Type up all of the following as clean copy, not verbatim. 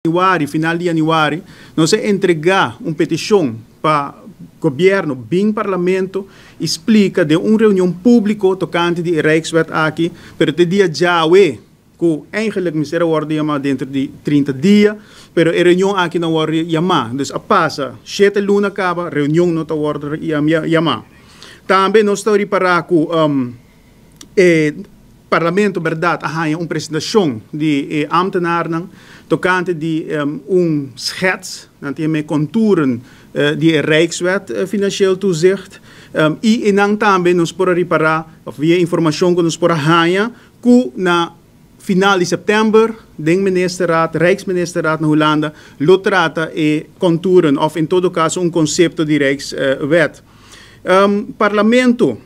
Januari, final di januari, nos a entrega un peticion pa gobierno bin parlamento y splica den un reunion publico tocante di e Rijkswet aki, pero te dia djawe, cu eigenlijk mester a wordo yama dentro di 30 dia, pero e reunion aki no a wordo yama. Dus a pasa 7 luna caba, reunion no ta wordo yama. Tambe nos ta ripara cu e parlamento berdad a haya un presentacion di e ambtenaarnan tocante di un schets, nan tin e contouren di e Rijkswet Financieel Toezicht, y nan tambe nos por a ripara, of via informacion cu nos por a haya, cu na final di september, den ministerraad, Rijksministerraad na Hulanda, lo trata e contouren, of en todo caso un concepto di Rijkswet. Parlamento,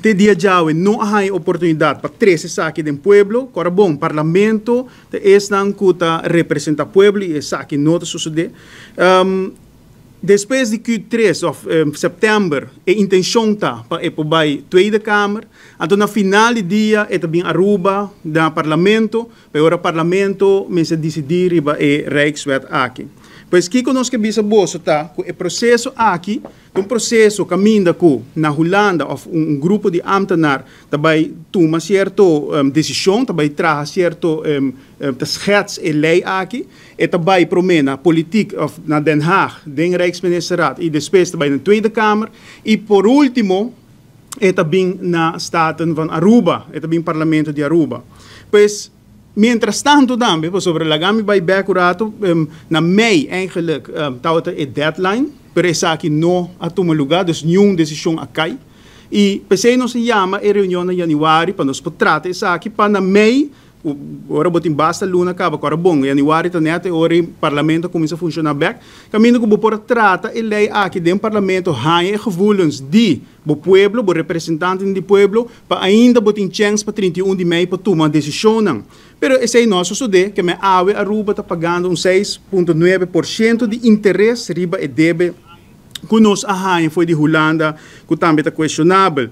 te dia djawe no a haña oportunidat pa trese esaki den pueblo. Kora bon, parlamento ta esnan ku ta representá pueblo i esaki no ta sosodé. Despues di Q3 òf sèptèmber e intenshon ta pa e por bai Tweede Kamer. Anto na final di dia e ta bin Aruba na parlamento, pa e ora parlamento mester disidí riba e Rijkswet aki. Pues kiko nos ke bisa boso ta ku e proseso aki Ta un proseso kaminda ku na Hulanda òf un grupo di ámtenar ta bai tuma sierto desishon, ta bai traha sierto, ta schets e lei aki. E ta bai promé na politik òf na Den Haag den Rijksministerraad i despues ta bai na Tweede Kamer i por último e ta bin na Staten van Aruba, e ta bin Parlamento di Aruba. Pues. Mientras tanto tambe, pasobra laga mi bai bek un rato, na mei eigenlijk tabata e deadline, pero esaki no a tuma luga, dus niun desishon a kai. I p'esei nos a yama e reunion na januari pa nos por trata esaki pa na mei, ora bo tin basta luna kaba, ku ora bon, januari ta nèt e ora e parlamento a kuminsá funshoná bek, kaminda ku bo por a trata e lei aki den parlamento, haña e gevoelens di bo pueblo, bo representantenan di pueblo, pa ainda bo tin chèns pa 31 di mei pa tuma desishonnan. Pero esei no a sosodé, ke men awe Aruba ta pagando un 6,9% di interes riba e debe ku nos a haña for di Hulanda, ku tambe ta kuestionabel.